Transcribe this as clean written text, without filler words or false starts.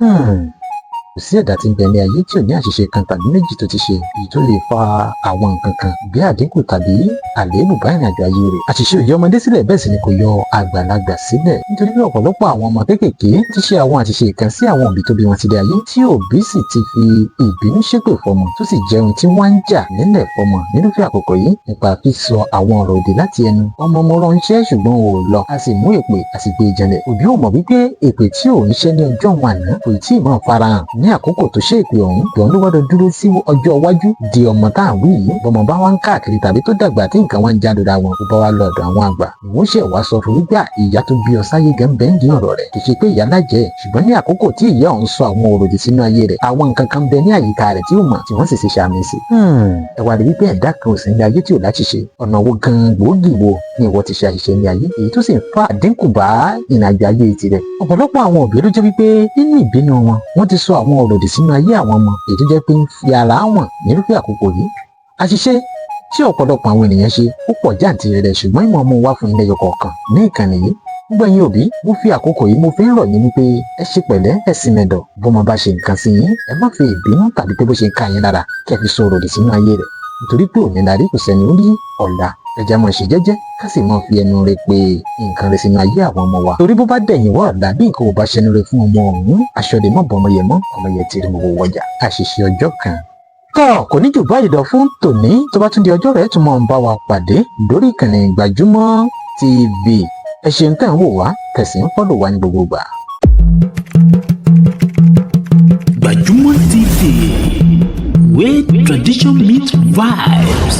Kò sí ẹ̀dá tí ń bẹ ní ayé tí ò ní àṣìṣe kan tàbí méjì tó ti ṣe, èyí tó lè fa àwọn nǹkan kan bí àdínkù tàbí àléébù bá ìrìnàjò ayé rẹ̀. Àṣìṣe ò yọ ọmọdé sílẹ̀, bẹ́ẹ̀ sì ni kò yọ àgbàlagbà sílẹ̀, nítorí pé ọ̀pọ̀lọpọ̀ àwọn ọmọ kéékèèké ti ṣe àwọn àṣìṣe kan sí àwọn òbí tó bí wọn sílé ayé, tí òbí sì ti fi ìbínú ṣépè fọmọ, tó sì jẹ́ ohun tí wọ́n ń jà nílẹ̀ fọmọ nírúfẹ́ àkókò yìí nípa sísọ àwọn ọ̀rọ̀ òdì láti ẹnu ọmọ. Mo ránṣẹ́ ṣùgbọ́n ò lọ, a sì mú èpè, a sì gbé e janlẹ̀. Òbí ò mọ̀ wípé èpè tí ò ń ṣẹ́ ní ọjọ́ òun àná kò tí ì máa farahàn ní àkókò tó ṣe èpè ọ̀hún. Ìwọ̀n ló gbọ́dọ̀ dúró sí ọjọ́ iwájú di ọmọ tá à ń wí yìí. Bọ́mọ bá wá ń káàkiri tàbí tó dàgbà tí nǹkan wá ń já lóra wọn, kó bá wá lọ ọ̀dọ̀ àwọn àgbà, ìwọ́n ṣẹ̀ wá sọ fún wípé ìyá tó bí ọ sáyé gan bẹ́ẹ̀ ń dín ọ̀rọ̀ rẹ̀. Kì í ṣe pé ìyá lájẹ́, ṣùgbọ́n ní àkókò tí ìyá ọ̀hún sọ àwọn ọ̀rọ̀ òdì sínú ayé rẹ̀, àwọn nǹkan kan bẹ ní àyíká rẹ̀ tí ó mọ̀, tí wọ́n sì ṣe ṣàmì sí. Ẹ wá rí wípé ẹ̀dá kan ò sí ní ayé tí ò láṣìṣe. Ọ̀nà wo gan gbòógì wo ni ìwọ ti ṣe àṣìṣe ní ayé, èyí tó sì ń fa àdínkù bá ìrìnàjò ayé tirẹ̀? Ọ̀pọ̀lọpọ̀ àwọn òbí ló jẹ́ wípé nínú ìbínú wọn, wọ́n ti sọ àwọn ọ̀rọ̀ òdì sínú ayé àwọn ọmọ, èyí tó jẹ́ pé ń fi ara wọn nírúfẹ́ àkókò yìí. Àṣìṣe tí ọ̀pọ̀lọpọ̀ àwọn ènìyàn ṣe ó pọ̀ jàǹtìrẹrẹ, ṣùgbọ́n ìmọ̀ ọmọ wa fún ilé kọ̀ọ̀kan ní ìkànnì yìí. Gbogbo ẹ̀yin òbí, mo fi àkókò yìí, mo fi ń rọ̀ yín wípé ẹ ṣe pẹ̀lẹ́, ẹ sì mẹ̀dọ̀. Bọ́mọ bá ṣe nǹkan sí yín, ẹ má fi ìbínú tàbí pé bó ṣe ń ká yín lára kẹ́ fi sọ̀rọ̀ òdì sínú ayé rẹ̀, nítorí pé òní la rí, kò sẹ́ni ó rí ọ̀la. Ẹ jẹ́ máa ṣe jẹ́jẹ́, ká sì máa fi ẹnu rẹ̀ pé nǹkan rẹ̀ sínú ayé àwọn ọmọ wa, torí bó bá dẹ̀yìn wá ọ̀la, bí nǹkan ò bá ṣẹnu rẹ̀ fún ọmọ ọ̀hún, aṣọ lè mọ̀ bọ́ ọmọ yẹn mọ́. Ọmọ yẹn ti rí gbogbo wọjà àṣìṣe ọjọ́ kan. Tọ́ kò ní jù báyìí lọ fún tòní. Tó bá tún di ọjọ́ rẹ̀, tún máa ń bá wa pàdé lórí ìkànnì Gbajúmọ̀ TV. Ẹ ṣeun tẹ́ ń wò wá, tẹ̀sí ń follow wá ní gbogbo ìgbà. Gbajúmọ̀ TV, where tradition meets vibes.